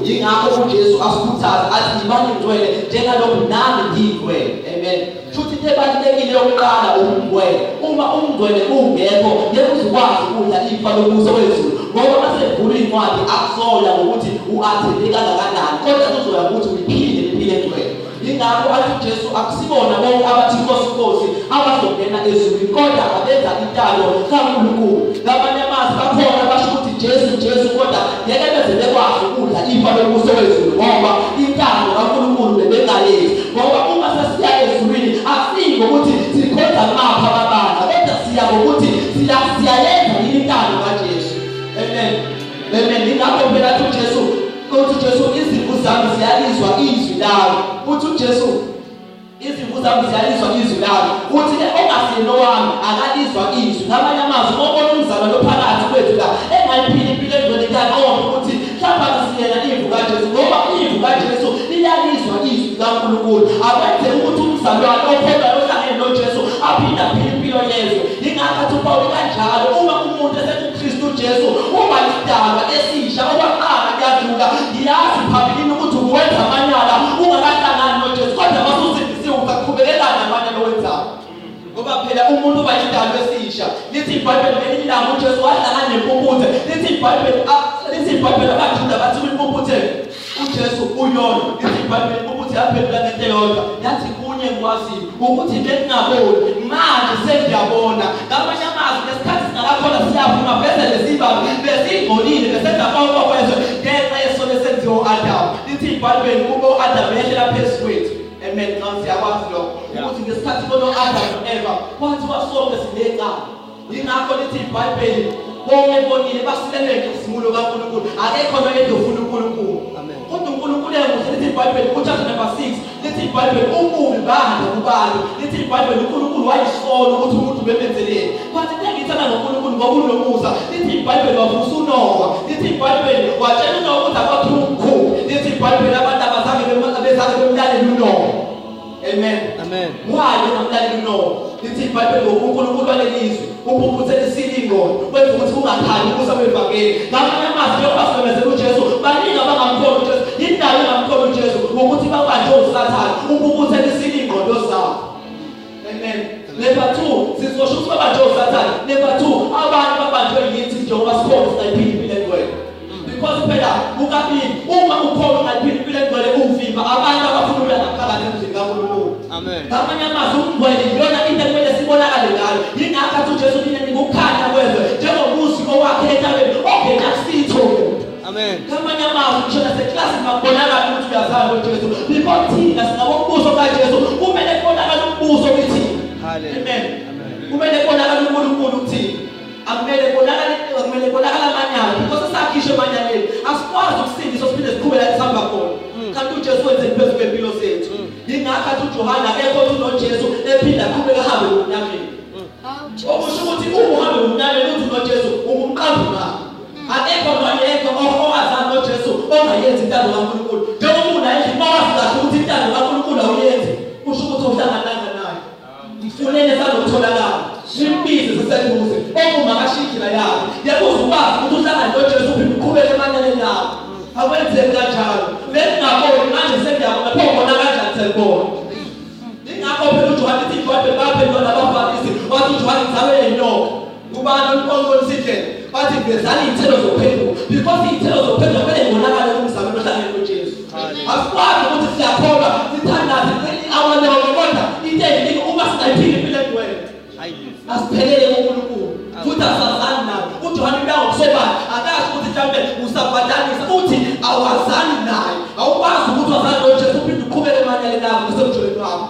Yingakho uJesu asikhuthaza athi yibani ngcwele njengalokhu nami ngingcwele. Amen. Futhi into ebalulekile yokuqala ubungcwele. Uma umngcwele ungekho ngeke uzukwazi ukudla ifa lombuso wezulu, ngoba masevula incwadi akuzoya ngokuthi u-athende kangakanani, kodwa kuzoya ngokuthi uyiphile impilo engcwele. Yingakho athi uJesu akusibona bonke abathi Nkosi Nkosi abazongena ezulwini, kodwa abenza intando kaNkulunkulu. Ngamanye amazwi bakhona basho ukuthi Jesu Jesu, kodwa ngeke beze bekwazi ukudla ifa lombuso wezulu, ngoba intando kaNkulunkulu bebengayenzi. Ngoba uma sesiya ezulwini akusiyi ngokuthi sikhonza mapha amabandla, kodwa siya ngokuthi siyayenza yini intando kaJesu. Amen. Amen. Yingakho phela athi uJesu, uthi uJesu izimvu zami ziyalizwa izwi lami. Uthi uJesu izimvu zami ziyalizwa izwi lami. Uthi ke ongasiyena owami akalizwa izwi. Ngamanye amazwi obona umzalwane ophakathi kwethu la engayiphili impilo engcwele, kuyaqonda ukuthi mhlawumbe akusiyena imvu kaJesu, ngoba imvu kaJesu iyalizwa izwi likaNkulunkulu. Akwenzeki ukuthi umzalwane okholwayo ohlangene noJesu aphinde aphile impilo yezwe. Yingakho athi uPawulu kanjalo, uma umuntu esekuKristu Jesu uba isidalwa esisha, okwaqala kuyadlula. Ngiyazi phambilini ukuthi uwenza amanyala ungakahlangani noJesu, kodwa masusindisiwe usaqhubekelana namanyala owenzayo. Ngoba phela umuntu uba isidalwa esisha. Lithi iBhayibheli ngelinye ilanga uJesu wahlangana nempumputhe. Lithi iBhayibheli abaJuda bathi kwimpumputhe uJesu uyona. Lithi iBhayibheli impumputhe yaphendula ngento eyodwa, yathi kunye ngikwaziyo ukuthi bengingaboni, manje sengiyabona. Ngamanye amazwi ngesikhathi singakakhona siyavuma veze lesibabi besingcolile, besenza konke okwezwe ngenxa yesono esenziwa u-Adamu. Lithi iBhayibheli ukuba u-Adamu yehlela phezu kwethu. Amen. Xa siyakwazi lokho ukuthi ngesikhathi bona u-Adamu no-Eva kwathiwa sonke sinecala. Yingakho lithi iBhayibheli bonke bonile basilele inkazimulo kaNkulunkulu, akekho noyedwa ofuna uNkulunkulu. Kodwa uNkulunkulu emuhle. Lithi iBhayibheli ku-chapter number 6, lithi iBhayibheli ububi banda kubantu. Lithi iBhayibheli uNkulunkulu wayisola ukuthi umuntu bemenzeleni. Kwathi into engiyithanda ngoNkulunkulu ngoba unomusa. Lithi iBhayibheli wavusa uNowa. Lithi iBhayibheli watshela uNowa ukuthi akwakhiwe umkhumbi. Lithi iBhayibheli abantu abazange bezange bemlalele uNowa. Amen. Amen. Why bengamlaleli uNowa? Lithi iBhayibheli ngoba uNkulunkulu walelizwe uphuphuthela isilo ingqondo, wenza ukuthi kungakhanyi ukusa kwevangeli. Ngamanye amazwi njengoba simemezela uJesu, baningi abangamkhona uJesu. Yindaba engamkhona uJesu ngokuthi babanjwe uSathane, uphuphuthela isilo ingqondo zabo. Amen. Number 2, sizosho ukuthi babanjwe uSathane. Number 2, abantu babanjwe yithi njengoba sikhona singayiphili impilo engcwele. Because phela kukabili, uma ukhona ungayiphili impilo engcwele uvimba abantu abafuna ukuya ngaphakathi endlini kaNkulunkulu. Amen. Ngamanye amazwi umngcwele iyona into ekumele sibonakale ngayo. Yingakho athi uJesu nina ningukukhanya kwezwe, njengomuzi owakhe entabeni ongenasitho. Amen. Ngamanye amazwi ngisho naseklasini makubonakala ukuthi uyazana noJesu. Because thina singabombuso kaJesu, kumele kubonakale umbuso kithina. Hallelujah. Amen. Amen. Kumele kubonakale uNkulunkulu kuthina. Akumele kubonakale, akumele kubonakale amanyala, because esakhishwe emanyaleni asikwazi ukusindiswa siphinde siqhubeke la sihamba khona. Kanti uJesu wenzeni phezu kwempilo zethu? Yingakho athi uJohane akekho othi unoJesu ephinda aqhubeke ahambe ngobumnyameni. Okusho ukuthi uma uhambe ngobumnyameni uthi unoJesu ungumqambi manga. Akekho noyedwa owazana noJesu ongayenzi intando kaNkulunkulu. Njengoba unaye endlini, uma wazi kahle ukuthi intando kaNkulunkulu awuyenzi, kusho ukuthi awuhlangananga naye. Mfuneni esazotholakala, nimbize seseduze, okuma kashiya indlela yakhe. Ngeke uze ukwazi ukuthi uhlangane noJesu uphinde uqhubeke emanyaleni akho. Akwenzeki kanjalo. Bengingaboni manje sengiyabona, pho ngibona kanjani sengibona? Yingakho phela uJohane ithi iBhayibheli baphendula nabaFarisi, wathi uJohane inzalo yeyinyoka. Ubani olikhonkholisa indlela? Bathi vezani iy'thelo zokuphenduka, because iy'thelo zokuphenduka kumele zibonakale kumzalwane ohlangene noJesu. Asikwazi ukuthi siyakholwa sithandaze i-hour lonke, kodwa into eyiningi uma singayiphili impilo engcwele asiphelele kuNkulunkulu futhi asazani naye. uJohane uya ngokusobala, akasho ukuthi mhlawumbe usabhadanisa, uthi awazani naye. Awukwazi ukuthi wazani noJesu uphinde uqhubeke emanyaleni akho nasemjolweni wakho.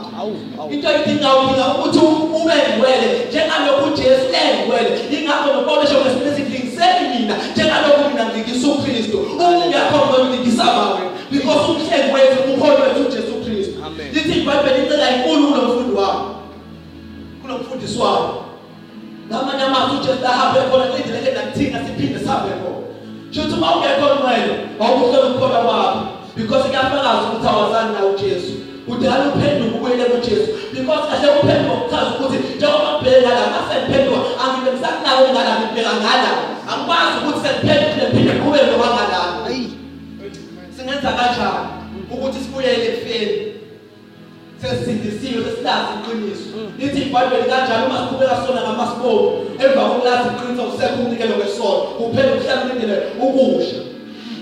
Into oyidingayo udinga ukuthi ube ngcwele njengalokhu uJesu engcwele. Yingakho noPawulu esho ngesinye esithi lingiseni mina njengalokhu mina ngilingisa uKristu. Uma ungekho ngcwele ulingisa bani? Because umhlengi wethu umholi wethu uJesu Kristu. Amen. Lithi iBhayibheli incela inkulu kunomfundi wakho, kunomfundisi wakho. Ngamanye amazwi uJesu ahambe khona kulindeleke nakuthina siphinde sihambe khona. Shuthi uma ungekho ngcwele awukuhlola ukukholwa kwakho, because kuyafakaza ukuthi awazani nawe uJesu. Kudala uphenduke ubuyele kuJesu, because kahle uphenduka kuchaza ukuthi njengoba ngibheke ngala mase ngiphenduka angibe ngisakunako ngala, ngibheka ngala. Angikwazi ukuthi sengiphendukile ngiphinde ngiqhubeke nokwangalana. Singenza kanjani ukuthi sibuyele ekufeni? Sesindisiwe, sesilazi iqiniso. Lithi iBhayibheli kanjalo uma siqhubeka sona ngamasibomu, emva kokulazi iqiniso kusekho umnikelo wesono, kuphela ukuhlala ulindele ukusha.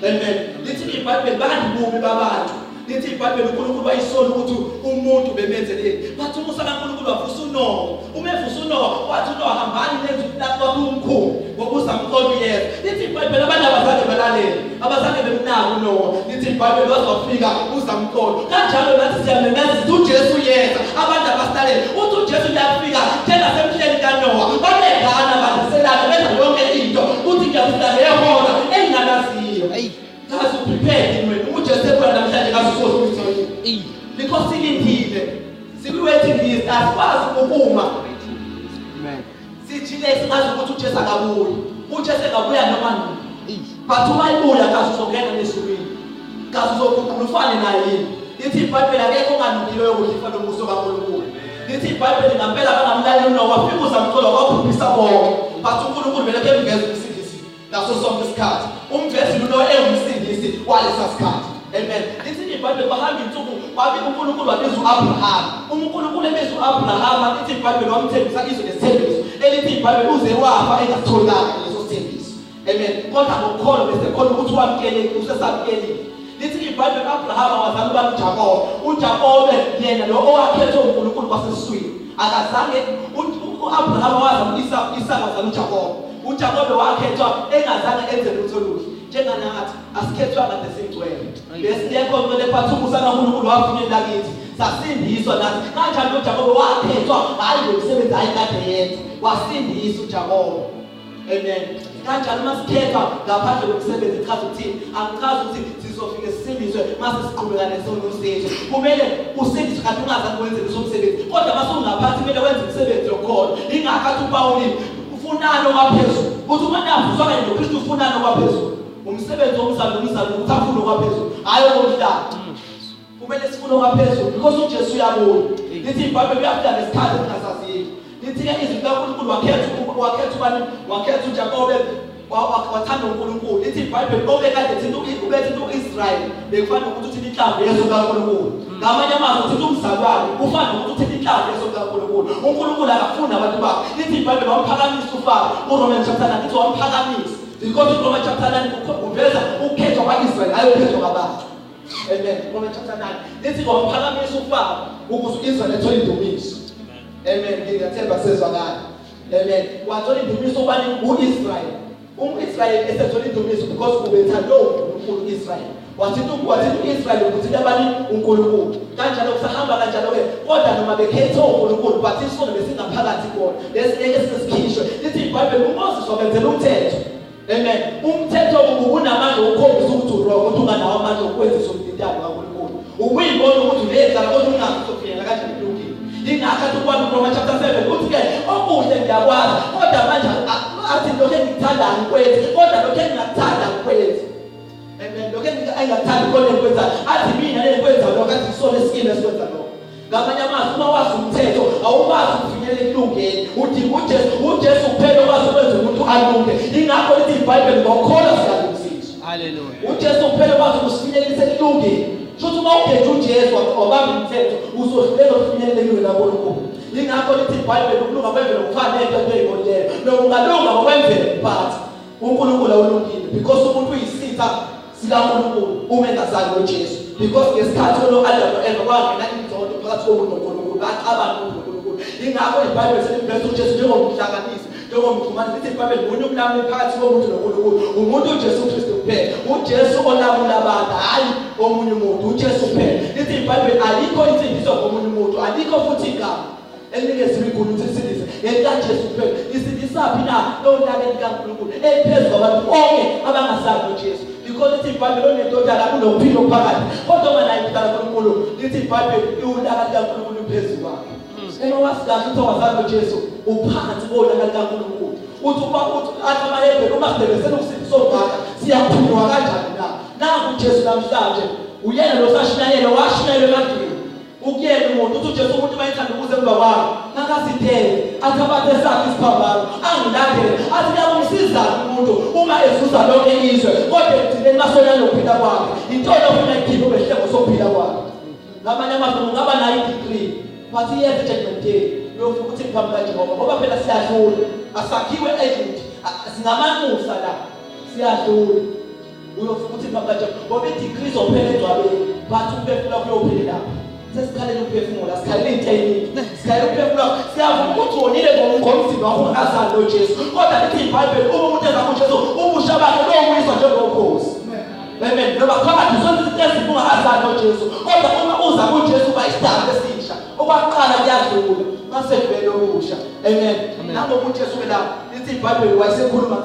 Amen. Lithi iBhayibheli bandibubi babantu. Lithi iBhayibheli uNkulunkulu wayisona ukuthi umuntu bemenzeleni. Bathi umusa kaNkulunkulu wavusa uNowa. Uma evusa uNowa wathi uNowa hambani nenze umntantu wakho umkhulu ngoba uzamqondo uyeza. Lithi iBhayibheli abantu abazange balalele, abazange bemnaka uNowa. Lithi iBhayibheli waze wafika uzamqondo. Kanjalo nathi siyamemeza sithi uJesu uyeza, abantu abasilalele. Uthi uJesu uyafika njengasemhleni kaNowa. Babegana badliselana benza yonke into. Uthi ngiyafika ngehora engingalaziyo. Kazi uprepared wena. UJesu ebuya namhlanje kazi uzohlwithwa yini. Because silindile. Sikwi-waiting list, asikwazi ukuma. Amen. Sijile singazi ukuthi uJesu akabuyi. uJesu engabuya noma nini. But uma ebuya kazi uzongena nezulwini. Kazi uzoguqula ufane naye yini. Lithi iBhayibheli akekho ongalungile oyokudla ifa lombuso kaNkulunkulu. Lithi iBhayibheli ngampela bangamlaleli uNowa wafika uzamcolo wabhubhisa bonke. But uNkulunkulu vele kemveza umsindisi ngaso sonke isikhathi. Umvezile uNowa engumsindisi walesa sikhathi. Amen. Lithi iBhayibheli bahamba insuku wabi uNkulunkulu wabiza uAbraham. Uma uNkulunkulu ebiza uAbraham lithi iBhayibheli wamthembisa izwe nesithembiso. Elithi iBhayibheli uze wafa engasitholanga leso sithembiso. Amen. Kodwa ngokholo bese khona ukuthi wamkele usesamkelile. Lithi iBhayibheli uAbraham wazala ubani uJakobe. uJakobe yena lo owakhethwa uNkulunkulu kwasesiswini. Akazange uAbraham wazala uIsaka, uIsaka wazala uJakobe. uJakobe wakhethwa engazange enze lutho oluhle. Njenganathi asikhethwanga kade singcwele. Besingekho ngcwele phathi umusa kaNkulunkulu wafinyelela kithi. Sasindiswa nathi. Kanjani uJakobe wakhethwa hayi ngomsebenzi hayi kade yenza. Wasindiswa uJakobe. Amen. Kanjani uma sikhethwa ngaphandle komsebenzi chaza ukuthini? Angichazi ukuthi sizofike sisindiswe mase siqhubeka nesono sethu. Kumele usindiswe kanti ungazange wenze leso msebenzi. Kodwa mase ungaphansi kumele wenze umsebenzi yokholo. Ingakho athi uPawuli ufunani okwaphezulu. Uthi uma navuswa kanye noKristu ufunani okwaphezulu. Umsebenzi womzali umzali ukuthi afune okwaphezulu, hhayi okomhlaba. Kumele sifune okwaphezulu because uJesu uyabuya. Lithi iBhayibheli uyafika ngesikhathi esingasaziyo. Lithi-ke izwi likaNkulunkulu wakhetha ubani? Wakhetha uJakobe, wathanda uNkulunkulu. Lithi iBhayibheli obekade thinta ubethinta uIsrayeli bekufana nokuthi uthinta inhlamvu yeso likaNkulunkulu. Ngamanye amazwi uthinta umzalwane kufana nokuthi uthinta inhlamvu yeso likaNkulunkulu. uNkulunkulu akafuni abantu bakhe. Lithi iBhayibheli wamphakamisa uFaro. URomans chapter 9 lithi wamphakamisa. Because uRomans chapter 9 uveza ukukhethwa kwa-Israyeli, hhayi ukukhethwa kwabantu. Amen. Romans chapter 9 lithi wamphakamisa uFaro ukuze u-Israyeli ethole indumiso. Amen. Ngiyathemba sezwakala. Amen. Wathola indumiso ubani? U-Israyeli. Um-Israyeli esethola indumiso because ubethandwe uNkulunkulu u-Israyeli. Wathinta u-Israyeli ukuthi abani uNkulunkulu. Kanjalo kusahamba kanjalo-ke. Kodwa noma bekhethwe uNkulunkulu but isono besingaphakathi kona. Lesingeke sisikhishwe. Lithi iBhayibheli uMoses wabenzela umthetho. Amen. Umthetho unamandla okukhombisa ukuthi uwrong, ukuthi unganawo amandla okwenzisa umdidane kaNkulunkulu. Ukuyibona ukuthi unecala kodwa ungazi uzofinyelela kanjani ekulungeni. Ingakho athi uPawulu kuRoma chapter 7 uthi ke okuhle ngiyakwazi kodwa manje athi lokho engikuthanda angikwenzi kodwa lokho engingakuthanda angikwenzi. Amen. Lokho engingakuthandi khona engikwenzayo. Athi mina lengikwenza lokho athi isona esikile esikwenza lokho. Ngamanye amazwi uma wazi umthetho awukwazi ukufinyelela ekulungeni. Udinga uJesu, uJesu kuphela okwazi ukwenza umuntu alunge. Ingakho lithi iBhayibheli ngokukholwa siyalungisiswa. Hallelujah. uJesu kuphela okwazi ukusifinyelelisa ekulungeni. Shuthi uma ugeja uJesu wabamba umthetho uzohluleka ukufinyelela ekulungeni kaNkulunkulu. Ingakho lithi iBhayibheli ukulunga kwemvelo kufana nento eyibonileyo. Noma ungalunga ngokwemvelo but uNkulunkulu awulungile because umuntu uyisitha sikaNkulunkulu uma engazali uJesu. Because ngesikhathi uno-Adam no-Eva kwangena inzondo phakathi komuntu noNkulunkulu, baxabana umuntu noNkulunkulu. Ingakho iBhayibheli selimveza uJesu njengomhlanganisi, njengomxhumanisi. Lithi iBhayibheli munye umlamuli phakathi komuntu noNkulunkulu, umuntu uJesu Kristu kuphela. uJesu olamula abantu, hhayi omunye umuntu, uJesu kuphela. Lithi iBhayibheli alikho insindiso komunye umuntu, alikho futhi igama elinikezwe igunya ukuthi lisindise ngelikaJesu kuphela. Lisindisaphi na lolaka likaNkulunkulu eliphezu kwabantu bonke abangasazi uJesu? Because lithi iBhayibheli onendodana unokuphila okuphakade, kodwa uma naye indodana kaNkulunkulu lithi iBhayibheli ulaka likaNkulunkulu luphezu kwakhe. Uma wazi kahle ukuthi awazani uJesu uphansi kolaka likaNkulunkulu. Uthi uma uthi athi amaHebheru uma sidebesela ukusindiswa ongaka siyaphunyuka kanjani na? Nangu uJesu namhlanje uyena lo sashunyayelwa, washunyayelwa emadini. Ukuyena umuntu uthi uJesu umuntu mayithanda ukuze emva kwami nakazithele athabathe sakhe isiphambano angilandele athi kuyamsiza umuntu uma ezuza lonke izwe kodwa ekugcineni masona nokuphila kwakhe intoni ofuna ikhiphe ubehlengo sokuphila kwakhe. Ngamanye amazwi ungaba nayo i-degree but iyeza judgment day uyofika ukuthi phambi kaJehova ngoba phela siyadlula asakhiwe agent singamanxusa la siyadlula uyofika ukuthi phambi kaJehova ngoba i-degree izophela engcwabeni but ukuphefumula kuyophelela lapho. Sesikhalela ukuphefumula sikhalela into eyiningi sikhalela ukuphefumula siyavuma ukuthi wonile ngomzimba wakho ungazani noJesu kodwa lithi iBhayibheli uma umuntu eza kuJesu ubusha bakhe buyobuyiswa njengokhozi. Amen. Noma phakathi zonke izinto ezimbi ungazani noJesu kodwa uma uza kuJesu uba isidalwa esisha okwaqala kuyadlula mase kuvela okusha. Amen. Nangoba uJesu ke lapho lithi iBhayibheli wayesekhuluma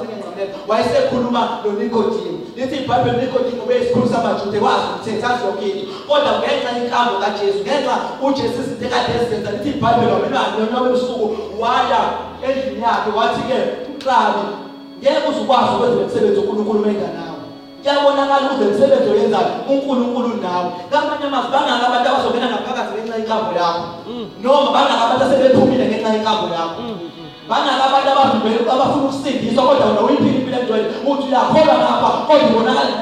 wayesekhuluma noNikodemu. Lithi iBhayibheli uNikodemu ubeyisikhulu samaJuda wazi umthetho azi yonke into kodwa ngenxa yenkambo kaJesu ngenxa uJesu izinto ekade ezenza lithi iBhayibheli wamenwa ebusuku waya endlini yakhe wathi-ke Rabi ngeke uze ukwazi ukwenza umsebenzi uNkulunkulu menganawe. Kuyabonakala ukuze umsebenzi oyenzayo uNkulunkulu nawe. Ngamanye amazwi bangaka abantu abazongena ngaphakathi ngenxa yenkambo yakho noma bangaka abantu asebephumile ngenxa yenkambo yakho. Bangaka abantu abavimbele abafuna ukusindiswa kodwa wena uyiphila impilo engcwele uthi uyakholwa ngapha kodwa ubonakala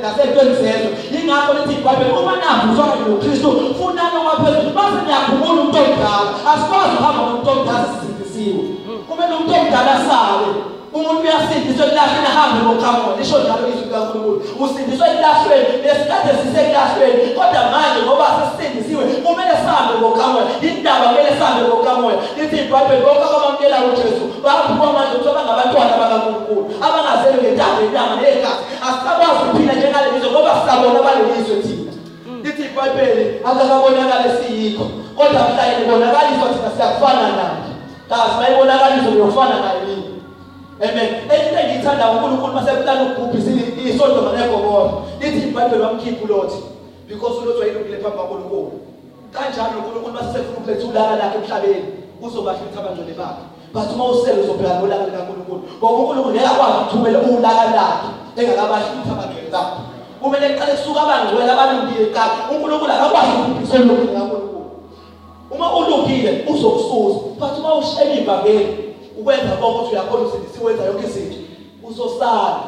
nasentweni zezwe. Yingakho lithi iBhayibheli uma navuswa kanye noKristu funani okwaphezulu base niyakhumula umuntu omdala. Asikwazi ukuhamba nomuntu omdala sisindisiwe. Kumele umuntu omdala asale. Umuntu uyasindiswa ekulahlweni ahambe ngokuqhamuka lisho njalo izwi likaNkulunkulu. Usindiswa ekulahlweni lesikhathi sisekulahlweni kodwa manje ngoba sesisindisiwe kumele sihambe ngokuqhamuka. Indaba kumele sihambe ngokuqhamuka. Lithi iBhayibheli bonke abamukela uJesu baphiwa amandla ukuthi bangabantwana bakaNkulunkulu abangazelwe ngentando yenyama neyegazi. Asisakwazi ukuphila njengaleli zwe ngoba sisabona balelizwe thina. Lithi iBhayibheli akakabonakala siyikho kodwa mhla ibonakaliswa thina siyakufana naye. Kazi mayibonakaliswa uyofana naye yini? Amen. Into engiyithanda uNkulunkulu maseplana ukubhubhisa iSodoma neGomora. Lithi iBhayibheli wamkhipha uLothi because uLothi wayelungile phambi kaNkulunkulu. Kanjalo uNkulunkulu masefuna ukuletha ulaka lakhe emhlabeni uzobahlutha abangcwele bakhe. But uma usele uzobhekana nolaka likaNkulunkulu ngoba uNkulunkulu ngeke akwazi ukuthumela ulaka lakhe engakabahlutha abangcwele bakhe. Kumele kuqale kusuka abangcwele abalungile kuqala. uNkulunkulu akakwazi ukubhubhisa olungile kaNkulunkulu. Uma ulungile uzokususa but uma ushela ivangeli ukwenza konke ukuthi uyakhona usindisiwe wenza yonke izinto uzosala.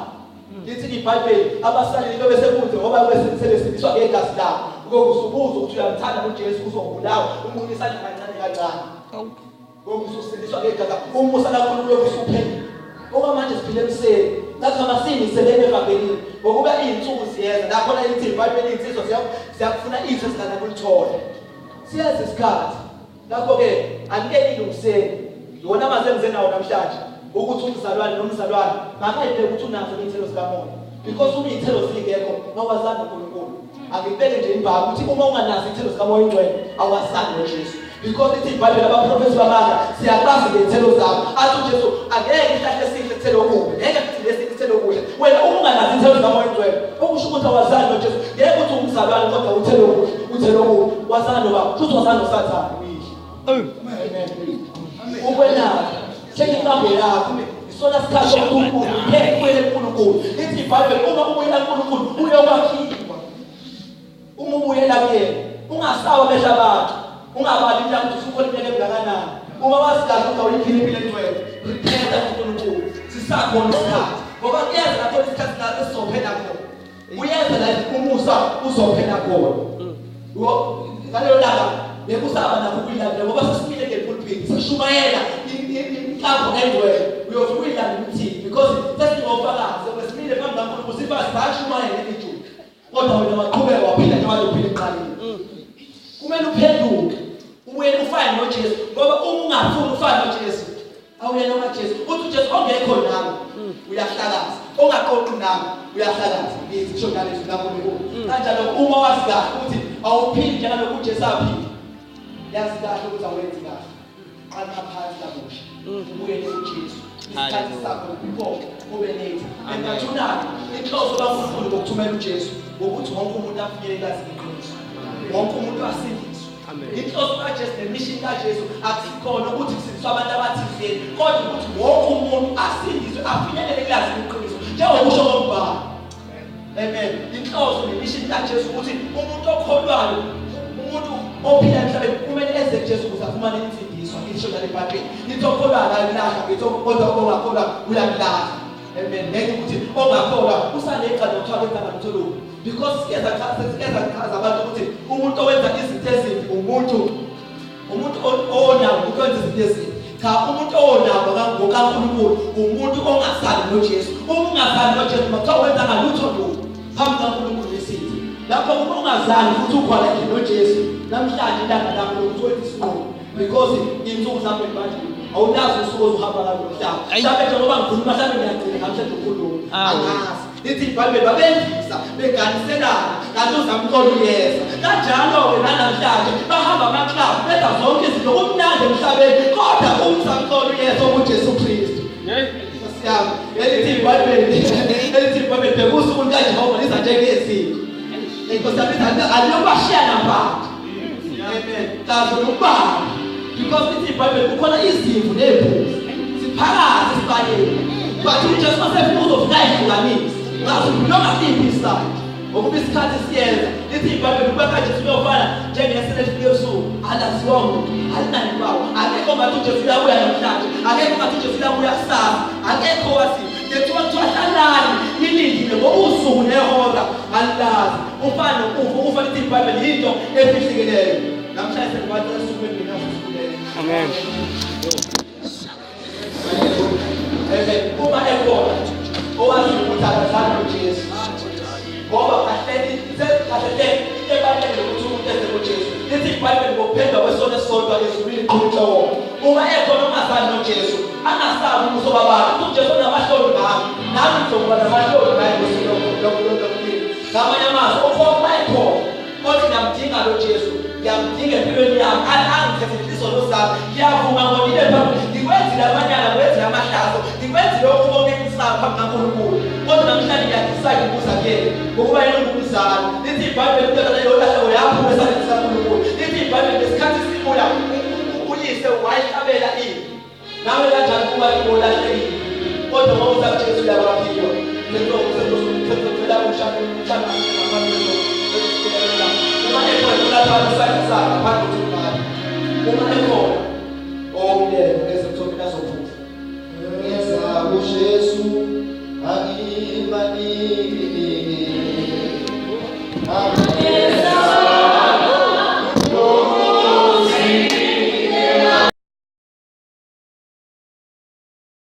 Lithi iBhayibheli abasalile into bese kude ngoba sebesindiswa ngegazi lakho. Ngokusubuza ukuthi uyamthanda uJesu uzobulawa umunye isandla kancane kancane. Ngokususindiswa ngegazi umusa kaNkulunkulu usuphelile. Okwamanje siphile emseni lapha masiniselene evangelini ngokuba izinsuku ziyeza lapho lithi iBhayibheli insizwa ziyakufuna izwi ezingana kulithola. Siyeza isikhathi lapho-ke anike ilungiseni iwona amazwi engize nawo namhlanje ukuthi umzalwane nomzalwane makayibheke ukuthi unazo iy'thelo zikamoya because uma iy'thelo zingekho awazani noNkulunkulu. Angikubeke nje imbaba ukuthi uma unganazo iy'thelo zikamoya ingcwele awazani noJesu because ithi iBhayibheli abaprofethi bamanga siyakwazi ngey'thelo zabo. Athi uJesu angeke ihlahla esihle sithele okubi ngeke futhi lesihle sithele okuhle. Wena uma unganazo iy'thelo zikamoya ingcwele okusho ukuthi awazani noJesu ngeke uthi umzalwane kodwa uthele okuhle uthele okubi wazana nobaba futhi wazana noSathane uyihlo. Amen. Ukwenapha check inkambo yakho isona sikhathi sokuthi ubuyele kuNkulunkulu. Lithi iBhayibheli uma ubuyela kuNkulunkulu uyokwakhiwa. Uma ubuyela kuyena ungasawa amehlo abantu ungabali iminyaka ukuthi usukhona iminyaka engakanani. Uma wazi kahle ukuthi awuyiphila impilo engcwele repenta kuNkulunkulu sisakhona isikhathi ngoba kuyeza lapho isikhathi lapho esizophela khona. Uyeza la umusa uzophela khona. Ngalelo langa bekusaba nakho ukuyilandela ngoba sesimile ngepulpit sashumayela inkambo engcwele uyofika uyilandela uthini because sesingofakazi sesimile phambi kaNkulunkulu sifa sashumayela ijuda kodwa wena waqhubeka waphila njengoba uphila ekuqaleni. Kumele uphenduke ubuyele ufane noJesu ngoba uma ungafuni ufane noJesu awuyena uJesu. Uthi uJesu ongekho nami uyahlakaza ongaqoqi nami uyahlakaza. Ngithi kusho njalo izwi likaNkulunkulu. Kanjalo uma wazi kahle ukuthi awuphili njengalokhu uJesu aphila yazi kahle ukuthi awenzi kahle qala phansi kabusha ubuyele kuJesu. Isikhathi sakho before kube late. Engathunani inhloso kaNkulunkulu ngokuthumela uJesu ukuthi wonke umuntu afinyelele elazini iqiniso wonke umuntu asindiswe. Inhloso kaJesu nemission kaJesu akusikhona ukuthi kusindiswe abantu abathizeni kodwa ukuthi wonke umuntu asindiswe afinyelele kulazini iqiniso njengokusho kombhalo. Amen. Inhloso nemission kaJesu ukuthi umuntu okholwayo umuntu ophila emhlabeni kumele eze kuJesu ukuze afumane insindiso. Ngisho njalo eBhayibheli lithi okholwa akayilahla, ngithi kodwa ongakholwa uyakulahla. Amen. Ngenxa ukuthi ongakholwa usanecala nokuthiwa kwenza lutho lubi, because sikeza chaza abantu ukuthi umuntu owenza izinto ezimbi umuntu owonayo, umuntu owenza izinto ezimbi. Cha, umuntu owonako ngokaNkulunkulu umuntu ongasali noJesu. Uma ungasali noJesu makuthiwa wenza ngalutho lubi phambi kaNkulunkulu isithi. Lapho uma ungazali futhi ukhona endlini noJesu, namhlanje ilanga lakho lokuthi wenze isinqumo, because iy'nsuku zakho ebandleni awulazi usuku ozohamba ngalo mhlaba. Mhlawumbe njengoba ngikhuluma mhlawumbe ngiyagcina ngamhlanje ukhuluma, angazi. Lithi iBhayibheli babenzisa beganiselana kanti uzamcolo uyeza. Kanjalo-ke nanamhlanje bahamba amaklabhu benza zonke izinto kumnandi emhlabeni, kodwa umzamcolo uyeza onguJesu Kristu. Nkosi yami, elithi iBhayibheli bheka usuku lukaJehova liza njengeziko. Inkosi yami aliyobashiya nabantu. Amen. Kaze nokubamba, because lithi iBhayibheli kukhona izimvu nezimbuzi siphakathi esibayeni, but uJesu masefika uzofika ayihlukanise ngazo noma siphi iside, ngokuba isikhathi siyeza. Lithi iBhayibheli ukuba kaJesu uyofana njengesele elifike ebusuku, alaziwa muntu, alinanimpawu. Akekho ngathi uJesu uyabuya namhlanje, akekho ngathi uJesu uyabuya kusasa, akekho waziyo. Ngethuba kuthiwa hlalani nilindile ngoba usuku nehora alilazi. Ufana nokufa, ukufa lithi iBhayibheli yinto efihlekileyo. Namhlanje sengibacela esukwini ngenaso sikhuleke. Amen. Amen. Uma ekhona owazi ukuthi akazali noJesu, ngoba kahle into ebalulekile ukuthi umuntu eze kuJesu. Lithi iBhayibheli ngokuphendwa kwesono esisodwa ezulwini liqhubeka wona. Uma ekhona ongazali noJesu, angasabi ubuso babantu. UJesu unamahloni ngami, nami ngizokuba namahloni ngaye ngosuku lokuphila. Ngamanye amazwi, uma ekhona othi ngiyamdinga lo Jesu, ngiyamdinga empilweni yami, angithethe izono zami, ngiyavuma ngonile phambi, ngikwenzile amanyala, ngikwenzile amahlazo, ngikwenzile okubonke isaba phambi kaNkulunkulu, kodwa namhlanje ngiyadecide ukuza kuyena ngokuba yena ungumzali. Lithi iBhayibheli indodana yolahleko yaphuma esandleni sikaNkulunkulu. Lithi ibhayibheli ngesikhathi sibuya uyise wayihlabela impi. Nawe kanjani kuba olahlekile, kodwa uma uza kuJesu uyakwaphiwa. Uma ekhona ulathatha isandla sakhe ngaphandle kokuthi ubhale. Uma ekhona owokulela ezemthomeni azophuza. Ngeza kuJesu angimani.